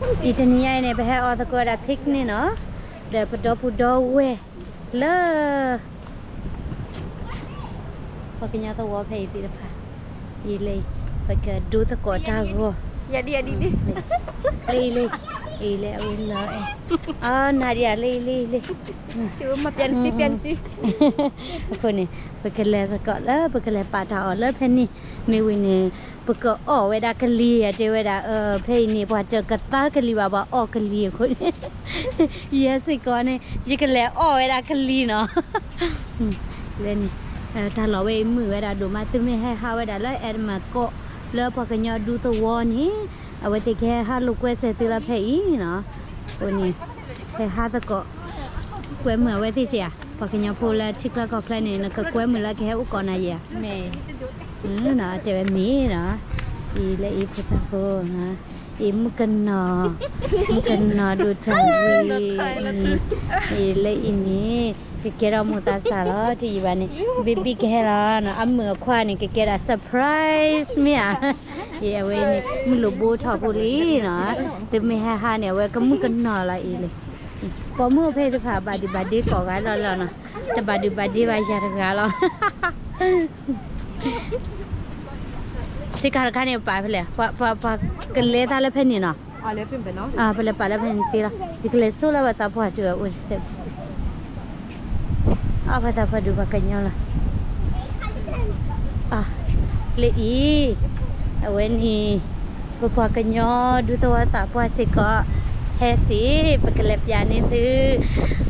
အံၤတနံၤညါအံၤန့ၣ် ပဟဲအီၣ်သကိးဝဲဒၣ် picnic နီၤ, ဒီးပဒီပုၢ်ဒီဝဲၢ်လၢ ပှၤကညီသဝီဖဲအံၤသ့ၣ်တဖၣ်, အံၤလၢအံၤ ပကဒိသကိးတၢ်ဂီၤ, လၢအံၤလၢအံၤ, အံၤလၢအဝဲလီၤအဲၣ်, အနၤဒံးဧါ, လၢအံၤလၢအံၤလၢ, အဃိန့ၣ် ပကလဲၤသကိးလၢ ပကလဲၤပာ်တၢ်အီၣ်လၢဖဲန့ၣ်, မ့ၢ်ဝံၤန့ၣ် ပကအီၣ်ဝဲဒၣ်ကလံၤ တဲဝဲဒၣ်, ဖဲအံၤန့ၣ် ပှၤတကသါကလံၤဘၣ် ပှၤအီၣ်ကလံၤအဃိန့ၣ်, ယဲစ့ၢ်ကီးန့ၣ် ယကလဲၤအီၣ်ဝဲဒၣ်ကလံၤနီၤ, လၢန့ၣ် တၢ်လီၢ်ဝဲအံၤမုာ်ဝဲဒၣ်ဒိၣ်မး, သုမ့ၢ်ဟဲဟးဝဲဒၣ်လၢ အဲဒမၢၣ်ကီး လၢပှၤကညီဒူသဝီန့ၣ်, အဝဲသ့ၣ်ကဟဲဟးလိာ်ကွဲစဲးသုလၢဖဲအံၤနီၤ, အဃိန့ၣ် ဟဲဟးသကိး ကွဲမုာ်အဝဲသ့ၣ်ကဧါ, ပှၤကညီဖိလၢထံချၢကီၢ်ချၢန့ၣ် နကကွဲမုာ်လၢကဟဲအိၣ်ကိးနၤယဲဧါ, တဲဝဲမ့ၢ်နီၤ, အံၤလၢအံၤဖိသၣ်ဖိ, အံၤမုၣ်ကနီၤ, မုၣ်ကနီၤဒိၣ်တၢ်ဂ့ၤ, အံၤလၢအံၤန့ၣ် ကကဲထီၣ်မိၢ်သးစၢ်လီၤ တယံာ်ဘၣ်န့ၣ်, baby ကဟဲလီၤ, အမုာ်အခွါန့ၣ် ကကဲဒၣ် surprise မ့ၢ်ဧါ, အံၤအဝဲန့ၣ် မုၢ်လိာ်ဘိထီၣ်ဖိလံနီၤ, သုမ့ၢ်ဟဲဟးန့ၣ် အဝဲကမုၣ်ကနီၤလီၤအံၤလံ, ပိာ်မုၣ်အိၣ်ဖဲတဖၣ် ဘၣ်ဒုးဘၣ်ဒ့ကိးဂၤလီၤလီၤနီၤ, တဘၣ်ဒုးဘၣ်ဒ့ဘၣ်ယၤတဂၤလီၤ စ့ကၤတခါန့ၣ် ပာ်ဖဲလဲၣ်, ပှၤကလဲၤတၢ်လၢဖဲန့ၣ်နီၤ, ပလဲၤပာ်လၢဖဲန့ၣ်သ့လီၤ, ယကလဲၤဆိလၢပှၤသးပှၢ်စၢၤအိၣ်စဲး, အပှၤသးပှၢ်ဒုးပှၤကညီလီၤ, လၢအံၤ, အဝဲန့ၣ် ပပှၤကညီဒူသဝီသးပှၢ်စ့ၢ်ကီး ဟဲစ့ၢ် ပကလဲၤပျးန့ၢ်သု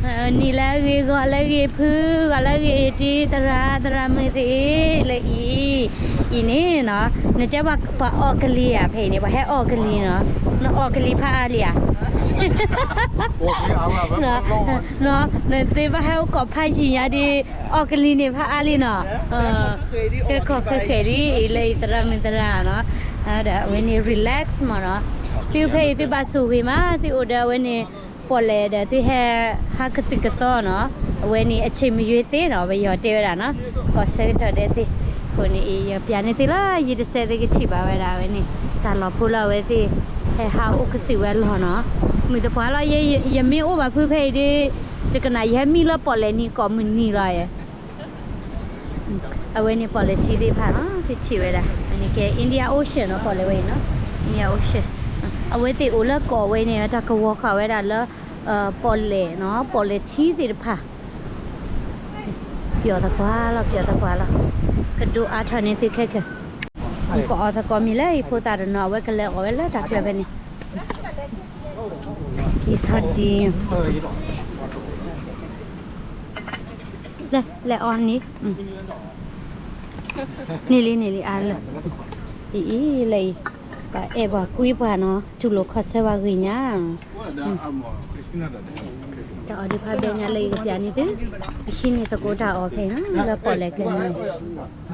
နံၤလၢအဂ့ၤဂီၤလၢအဂ့ၤ ဖုဂီၤလၢအဂ့ၤ တံၤသရၣ်သရၣ်မုၣ်သ့ၣ်လၢအံၤ, အံၤန့ၣ်နီၤ, နတဲပှၤအီၣ်ကလံၤဧါ ဖဲအံၤန့ၣ် ပှၤဟဲအီၣ်ကလံၤနီၤ, နအီၣ်ကလံၤဖးအါလံဧါ နသ့ၣ်ဘၣ်ဟဲအိၣ်ကိးဖးယံၤညါဒ် အီၣ်ကလံၤန့ၣ်ဖးအါလံနီၤ, ကဲခီၣ်ဃဲဃဲလံ အံၤလၢအံၤသရၣ်မုၣ်သရၣ်နီၤ, ဒီးအဝဲန့ၣ် relax မးနီၤ, သုဖဲအံၤသုဘၣ်ဆိၣ်ဂ့ၤမး သုအိၣ်ဒီးအဝဲန့ၣ် ပီၣ်လဲၣ်ဒီးသုဟဲဟးကသုၣ်ကသီနီၤ, အဝဲန့ၣ် အချိန်မရွေးသ့နီၤ ပယီၤတဲဝဲဒၣ်နီၤ, ကိးဆၢကတီၢ်ဒဲးသ့, အဃိန့ၣ်အံၤ ယပျးန့ၢ်သုလီၤ ယတစဲးသုကထံၣ်ဘၣ်ဝဲဒၣ် အဝဲန့ၣ် တၢ်လီၢ်ဖိလၢအဝဲသ့ၣ် ဟဲဟးအိၣ်ကသုၣ်ဝဲလီၤနီၤ, မုၢ်တပှၢ်လီၤ ယမ့ၢ်အိၣ်ဘၣ်ဖုဖဲအံၤဒီး ယကနၣ်ယဟဲမံလၢပီၣ်လဲၣ်နံၤကိးမုၢ်နံၤလီၤယဲ အဝဲန့ၣ်ပီၣ်လဲၣ်ထံသ့ၣ်တဖၣ်နီၤ သုထံၣ်ဝဲဒၣ် အန့ၣ်ကဲ India Ocean နီၤ ပီၣ်လဲၣ်ဝဲအံၤနီၤ India Ocean, အဝဲသ့ၣ်အိၣ်လၢကီၢ်ဝဲန့ၣ် တၢ်ကဝီၤဃာ်ဝဲဒၣ်လၢ ပီၣ်လဲၣ်နီၤ ပီၣ်လဲၣ်ထံသ့ၣ်တဖၣ် ပျီၣ်သပှၢ်လီၤ ပျီၣ်သပှၢ်လီၤ, ကဒိးအါထီၣ်န့ၢ်သုခဲကၢၤ, ပအီၣ်သကိးမ့ၤလၢအံၤဖိသၣ်တနီၤ အဝဲကလဲၤအီၣ်ဝဲလၢတၢ်ချၢဖဲန့ၣ်, အံၤဆီဒံ လဲၤအီၣ်န့ၣ်, န့ၢ်လံ န့ၢ်လံ အါလၢ, အံၤ အံၤ လၢအံၤ, ပှၤအဲၣ်ပှၤကွံပှၤနီၤ တူၢ်လိာ်ခီၣ်ဆၢပှၤဂ့ၤညါ, တၢ်အီၣ်ဒုးဖးဘဲညါလၢအံၤကပျးန့ၢ်သု, ပဟံးန့ၢ်သကိးတၢ်အီၣ်ဖဲအံၤနီၤ လၢပီၣ်လဲၣ်ကဲန့ၣ် လၢအံၤ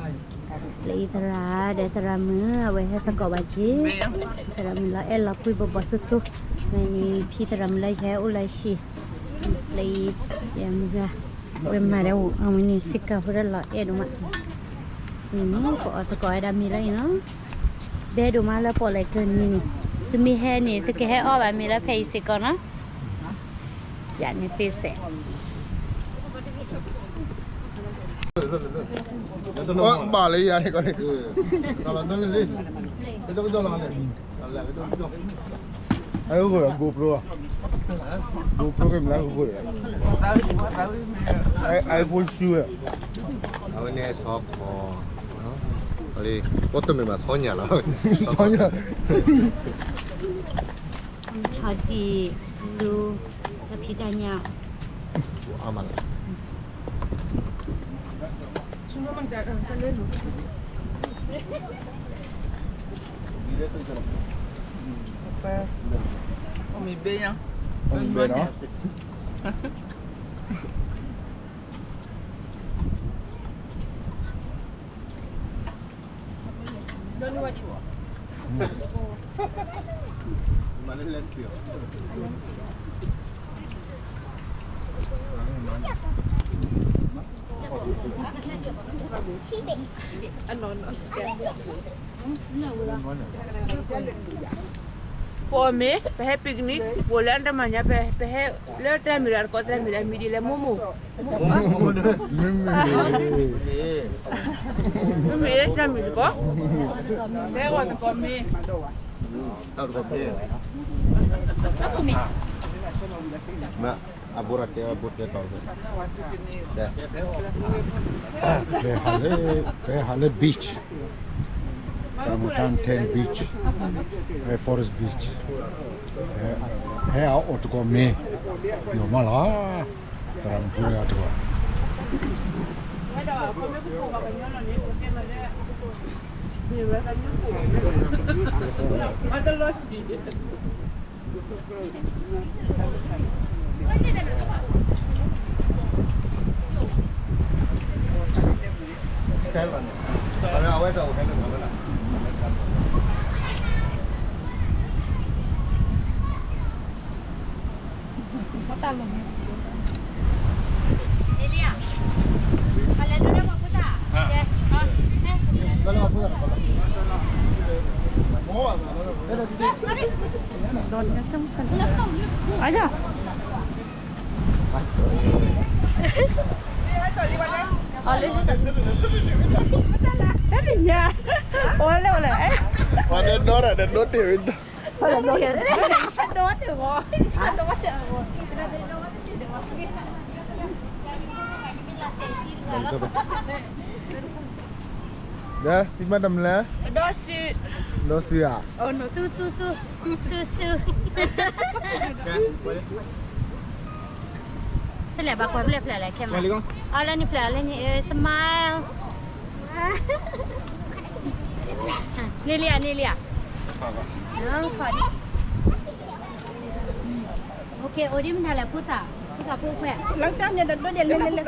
သရၣ်ဒီးသရၣ်မုၣ် အဝဲဟဲသကိးဘၣ်က့ၤ, သရၣ်မုၣ်လီၤအဲၣ်လီၤကွံပဘီၣ်သိသိ, ဖံသရၣ်မုၣ်လၢယဟဲအိၣ်လၢဟံၣ်, လၢအံၤ, ယမုၢ်ဂၤ, ဝဲမၤဒီးအဝဲန့ၣ် စ့ၢ်ကီးဖိဒီးလီၤအဲၣ်ဒိၣ်မး, ပအီၣ်သကိးဝဲဒၣ်မ့ၤလၢအံၤနီၤ, ဘဲဒိၣ်မးလၢပီၣ်လဲၣ်ကဲန့ၣ်န့ၣ်, သုမ့ၢ်ဟဲန့ၣ် သုကဟဲအီၣ်ဘၣ်မ့ၤလၢဖဲအံၤစ့ၢ်ကီးနီၤ ယန့ၣ်သ့စဲး, ဘၣ်လၢယၤန့ၣ်ကီးန့ၣ်, လီၤလီၤလီၤလီၤလီၤ, အဲ GoPro, GoPro ကမၤလၢ GoPro, iPhone ဆူဝဲ, အဝဲန့ၣ်ဆီခီ, အိၣ်တမ့ၢ်ဘၣ်ဆီညၣ်လီၤ, ဆီညၣ် ဆီဒံၣ်, ဒူ, တၢ်ဖံးတၢ်ညၣ်, အါမးလီၤ, မ့ၢ်ဘဲညါ, မ့ၢ်ဘဲနီၤ. ပိာ်မ့ၢ် ပဟဲ picnic ပိာ်လၢအတမၤညါ ပဟဲလၢတၢ်မံၤလၢတကိး တၢ်မံၤလၢမံၤဒ်လဲၣ် မိၢ်မိၢ်, မ့ၢ်တၢ်မံၤတကိး, ဟဲဂီၤတကိးမ့ၢ် အဘိရတဲ အဘိတဲတီၤ ပဟးလၢ ပဟးလၢ beach, Rambutan Beach, Rainforest Beach, ဟဲအအိၣ်တကိးမ့ၢ် ယိၤမးလီၤ, သရၣ်မုၣ်ဖိအတကိး ဒီး သံမ့ၢ်တမလဲၣ်, ဒီးစု, ဒီးစုဧါ, သူ, သူ, သူ, စု, စု, ဖဲလဲၣ် ဘၣ်ကွၢ်ဖဲလဲၣ်ဖျါလဲၣ် camera, အီၤလၢနဖျါလၢန smile, န့ၢ်လံဧါ န့ၢ်လံဧါ, အိၣ်ဒံးမနုၤလဲၣ် ဖိသၣ်, ဖိသၣ်ဖိခွဲး, လၢတၢ်န့ၣ်ဒီးဒိၣ်ဒဲးလဲၤလဲၤလဲၤ,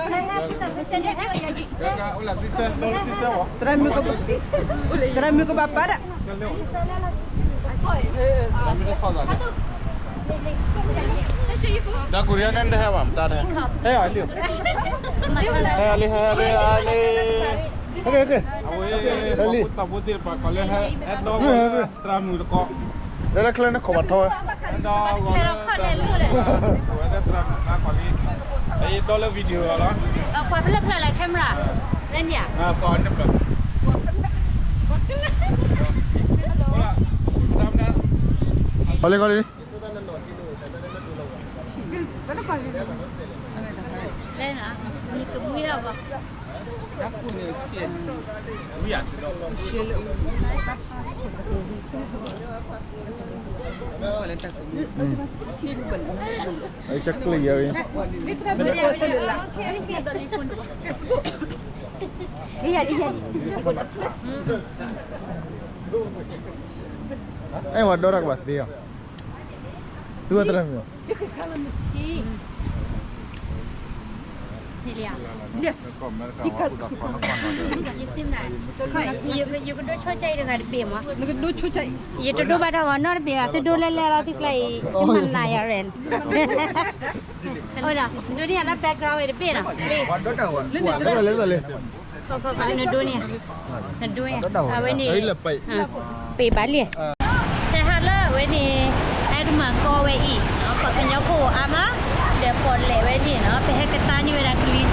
သရၣ်မုၣ်ကဘၣ်ပာ်ဒၣ်, ဒီးကူရံယါန့ၣ်တဟဲဘၣ် မတၤတဟဲ, ဟဲအီၤလံ, ဟဲအီၤလံ ဟဲအီၤလံ ဟဲအီၤလံ, အဝဲ တၢ်ဖိသ့ၣ်တဖၣ်ကီးလၢဟဲ အဲၣ်ဒိးဝဲ သရၣ်မုၣ်တကိး, လၢလၢချၢန့ၣ်ခိးဘၣ်ထီဝဲ, အဲၣ်ဒိးဝဲ သရၣ်မုၣ်တကိးလံ, အအံၤဒီးလၢ video အီၤလီၤ, ကွၢ်ဖဲလဲၣ်ဖျါလဲၣ် camera, လၢန့ၣ်ဧါ, အီၤလံ အီၤလံ, လဲၤနၤ, နကမှံထီၣ်ဘၣ် အံၤ စးကျၢၢ်ယၤအံၤ, အဲၣ်ဝဲဒီးတၢ်ကဘၣ်သ့အီၤ, သုဝဲသရၣ်မုၣ်, ယကဒိဆိကၢ်အံၤတဂၤတဘ့ၣ်မး, ယတဒိဘၣ်တၢ်ဂီၤနီတဘ့ၣ်ဘၣ်, သုဒိလၢလဲၢ်လီၤသုကျါအံၤ, ယမၤနၤယၤရဲၣ်, ဒိန့ၢ်ယၤလၢ background ဝဲတဘ့ၣ်နီၤ, နဒိန့ၢ်ယၤ, နဒိန့ၢ်ယၤ, အဝဲန့ၣ် ပ့ၤဘၣ်လံ, ဟဲဟးလၢအဝဲန့ၣ် အဲၣ်ဒမၣ်ကီဝဲအံၤ, ပှၤကညီဖိအါမး, ဒီးပီၣ်လဲၣ်ဝဲန့ၣ်နီၤ, ပဟဲကသါန့ၢ်ဝဲဒၣ်ကလံၤဆှံ,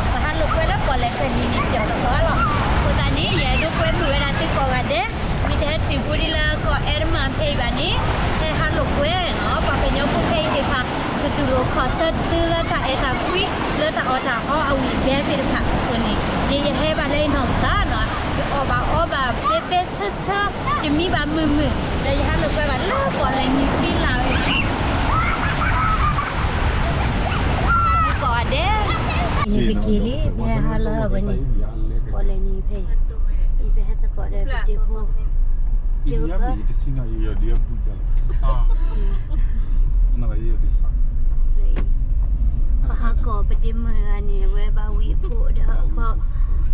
ပဟးလိာ်ကွဲလၢပီၣ်လဲၣ်ဖဲန့ၣ်န့ၣ် ပျီတကီၢ်လီၤ, အဃိသတးန့ၣ် ယအဲၣ်ဒိးကွဲမုာ်ဝဲဒၣ်သုကိးဂၤဒဲး, မ့ၢ်တဟဲတုၤဖိဒံးလၢကီၢ်အဲၣ်ဒမၣ်ဖဲအံၤဘၣ်န့ၣ်, ဟဲဟးလိာ်ကွဲနီၤ, ပှၤကညီဖိဖဲအံၤသ့ၣ်တဖၣ် ကတူၢ်လိာ်ခီၣ်ဆၢသုလၢတၢ်အဲၣ်တၢ်ကွံ လၢတၢ်အီၣ်တၢ်အီအဝံၣ်ဘဲသ့ၣ်တဖၣ်အဃိန့ၣ်, ယယဟဲဘၣ်လၢယနီၢ်ကစၢ်နီၤ, ယအီၣ်ဘၣ်အီဘၣ် ပဲပဲဆၢဆၢ, ယမံဘၣ်မုာ်မုာ်, ဒီးယဟးလိာ်ကွဲဘၣ်လၢပီၣ်လဲၣ်နံၤဃံလၤဝဲန့ၣ်, ပီၣ်အဒဲး, အံၤန့ၣ်ပက့ၤလံ, ပဟဲဟးလၢအဝဲန့ၣ်, ပီၣ်လဲၣ်နံၤဖဲအံၤ, အံၤပဟဲသကိးဒီးပဒ့ဖိ, က့ၤဝဲ, ပဟးကိးပဒ့မုၣ်ဂၤန့ၣ် အဝဲဘၣ်ဝံၣ်အဖိဒီး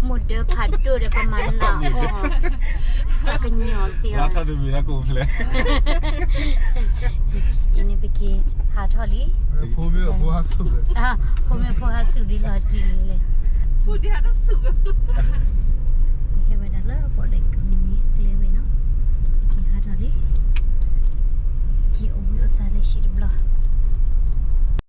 မိၢ်ဒၢဖးဒိၣ်ဒီးပမၤနးအီၤ, ပှၤကညီသ့ၣ်အီၤ, အံၤန့ၣ်ပက့ၤဟးထီၣ်လံ, ဖိမ့ၢ်ဖိဟးဆူၣ်, ဖိမ့ၢ်ဖိဟးဆူၣ်လံလီၤတံၢ်လံလဲၣ်, ဟဲဝဲဒၣ်လၢပီၣ်လဲၣ်နံၤအကျဲဝဲနီၤ, က့ၤဟးထီၣ်လံ, က့ၤအိၣ်ဘှံးအိၣ်သါလၢ